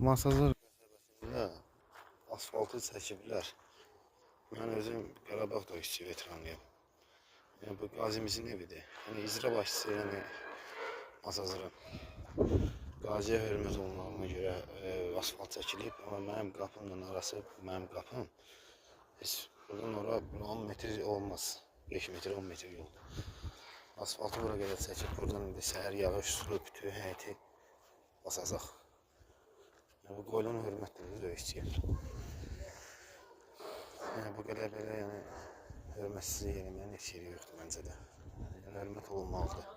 Masazır qəsəbəsində asfaltı çəkiblər. Mən özüm Qarabağ döyüşçü veteranıyam. Yəni bu qazimizin evidir. Yəni icra başçısı, yəni Masazırın. Qaziyə hörmət olunmağına görə asfalt çəkilib, amma mənim qapımla arası, mənim qapım heç buradan ora 10 metr olmaz. 5 metr, 10 metr yoldur. Asfaltı bura qədər çəkib, buradan indi səhər yağış sulu bütün həyəti basacaq. Yəni bu qoyulan hörmətdir döyüşçüyə. Yəni bu qədər belə yəni hörmətsizlik eləməyin heç yeri yoxdur məncə də. Yəni hörmət olunmalıdır.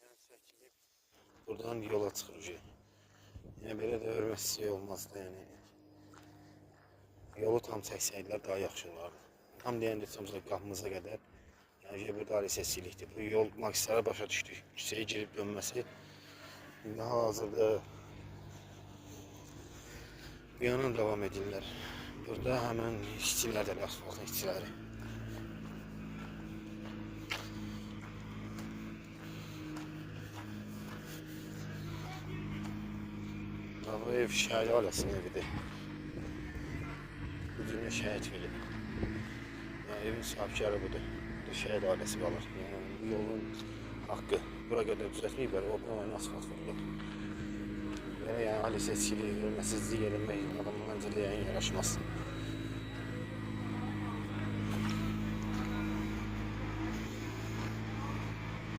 Yəni çəkilib buradan yola çıxır. Yəni belə də hörmətsizlik olmaz da yəni. Yolu tam çəksəydilər daha yaxşı olardı. Tam deyəndə heç qapımıza qədər. Yəni burada ali seçkilikdir. Bu yol magistrala başa düşdük. Küçəyə girib dönməsi indi hal-hazırda bu yana davam edirlər. Burada həmən işçilərdir, asfaltın işçiləri. Bu ev şəhid ailəsinin evidir. Bu dünya şəhid verib. Yəni evin sahibkarı budur. Bu şəhid ailəsi qalır. Yəni bu yolun haqqı bura qədər düzəltməyiblər, oradan oyuna asfalt vurulub. Belə yəni ali seçkili, hörmətsizlik eləmək adamın məncə də yəni yaraşmaz.